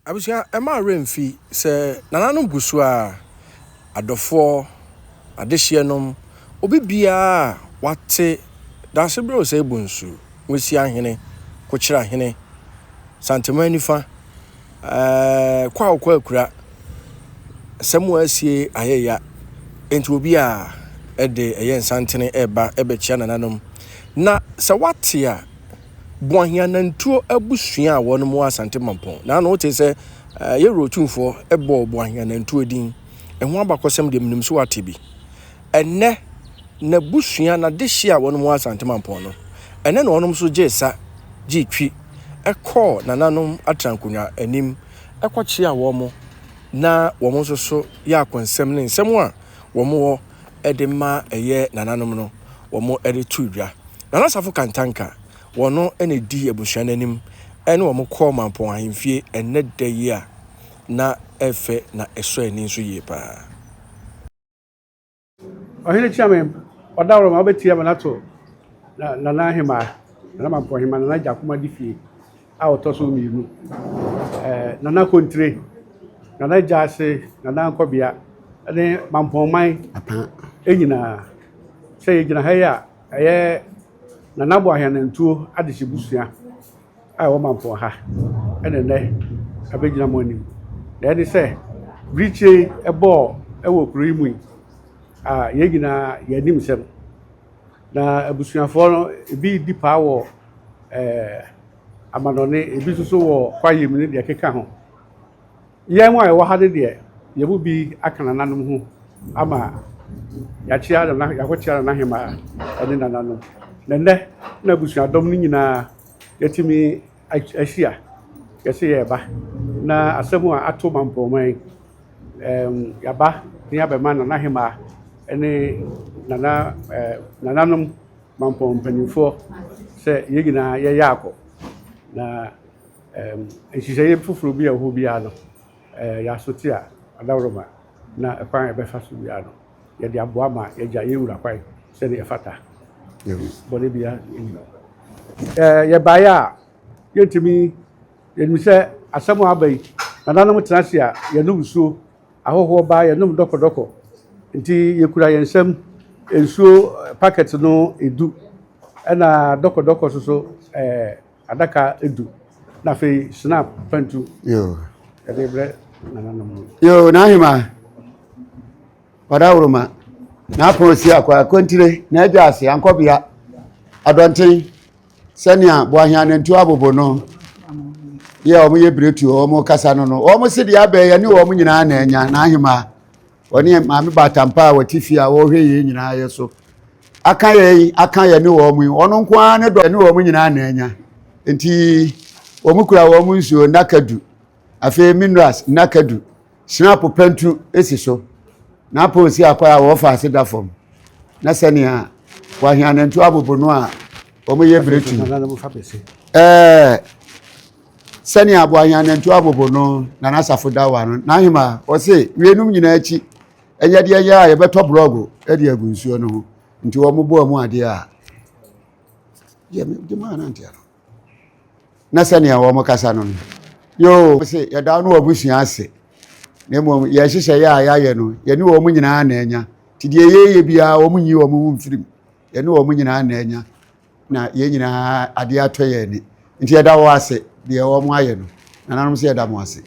Abusua, ɛmma wo werɛ mfi sɛ nananom gu so ara, adɔfoɔ, adehyeɛnom, obi biara a wate Daasebrɛ Osei Bonsu, Nwisiahene, Kokyerahene, Santeman Nifa, ɛɛ kɔ a wokɔ akura, asɛm a asie ayɛ ya, enti obi a ɛde ɛyɛ nsantene ɛreba ɛbɛkyia nananom. Na sɛ wate a, Boaheanantuo abusua a wɔnom wɔ Asante Mampɔn. Na ano wote sɛ eh, yɛwura Otumfoɔ bɔɔ Boaheanantuo din. Ɛho abakɔsɛm deɛ menim so wate bi. Ɛnnɛ, n'abusua, n'adehyeɛ a wɔnom wɔ Asante Mampɔn no, ɛnnɛ na wɔnom nso gyee sa, gyee twi, kɔɔ nananom atenankonnwa anim kɔkyeaa wɔn na wɔn nso so yɛ akwansɛm ne nsɛm a wɔn wɔ de ma ɛyɛ nananom no, wɔn de too dwa. Nana Safo Kantanka, wɔno na ɛdi abusua no anim ne wɔn kɔɔ Mampɔn ahemfie ɛnnɛ da yi a na ɛfɛ na ɛsɔ ani nso yie paa. Ɔhene Kyeame, Ɔdawroma, wobɛtie ama no ato Nana Ahemaa, Nana Mampɔn Hemaa, Nana Gyakoma Difie a ɔtɔ so mmienu, Nana Kontire, Nana Gyaase, Nana Nkɔbea ne Mampɔnman nyinaa. Sɛ yɛgyina ha yi a, ɛyɛ Nana Boaheanantuo adehyebusua a ɛwɔ Mampɔn ha na nnɛ abɛgyina mo anim. Na ɛne sɛ, birikyie bɔɔ wɔ kuro yi mu yi, a yɛn nyinaa yɛn anim sɛm. Na abusuafoɔ no, ebi redi paa wɔ ɛɛ amanɔne, ebi nso so wɔ kwaeɛ mu ne deɛ ɛkeka ho. Yɛn a yɛwɔ ha no deɛ, yɛn mu bi aka nananom ho ama yɛakyea nana yɛakɔkyea nana hemaa ne nananom. Na nnɛ na abusuadɔm no nyinaa yɛatumi ahyia, yɛse yɛreba na asɛm a ato Mampɔnman yi, ɛɛm yɛaba na yɛabɛma nana hemaa ne nana ɛɛ nananom Mampɔn mpanimfoɔ sɛ yɛn nyinaa yɛyɛ akɔ. Na ɛɛm nhyehyɛeɛ foforɔ bi a ɛwɔ hɔ biara no, ɛɛ yɛasote a adaworoma na ɛkwan a yɛbɛfa so biara no, yɛde aboa ma yɛagya yɛn wura kwan sɛdeɛ ɛfata. Bɔne biara nni hɔ. Ɛɛ yɛbaeɛ a, yɛntumi, yɛnim sɛ asɛm a aba yi, nananom tena ase a yɛnom nsuo, ahɔhoɔ ba yɛnom dɔkɔdɔkɔ. Nti yɛkura yɛn nsam nsuo packet no edu, ɛna dɔkɔdɔkɔ nso so ɛɛ adaka edu, na afei snap pantu yɛde brɛ nananom no. Yoo, n'ahema ɔdaworoma n'apɔn si akɔ akontire n'adwa ase ankɔbea adɔnten sɛnea boaheanantuo abobo no yɛ wɔn yɛ biretuo wɔn kasa no no wɔn si deɛ abɛɛ yɛ ne wɔn nyinaa na anya n'ahema wɔne maame baatampa a wɔte fie a wɔrehwɛ yɛn nyinaa yɛ so aka yɛn aka yɛn ne wɔn yi ɔno nko ara ne dɔ ne wɔn nyinaa na anya nti wɔn kura wɔn nsuo nnaka du afei minerals nnaka du Sinapo pantu si so, na apɔw si akwan a wɔfa ase da fam, na sɛnea wɔaheanantu abobo no a wɔyɛ biretu. Ɛɛ sɛnea aboaheanantu abobo no na n'asafo da wɔ ano. N'ahema ɔse weinom nyinaa akyi ɛnyɛ deɛ yɛ a yɛbɛtɔ blɔgo de agu nsuo no ho nti wɔn boa mu adeɛ a yɛ de maa nanteɛ no. na sɛnea wɔn kasa no no yoo sɛ yɛda no abusua ase na mmom yɛn nhyehyɛeɛ a yɛayɛ no yɛne wɔn nyinaa na anya nti deɛ yɛyɛ biara wɔn nyi wɔn ho mfirim yɛne wɔn nyinaa na anya na yɛn nyinaa adeɛ atɔ yɛn ani nti yɛda wɔn ase deɛ wɔn ayɛ no nananom sɛ yɛda mo ase.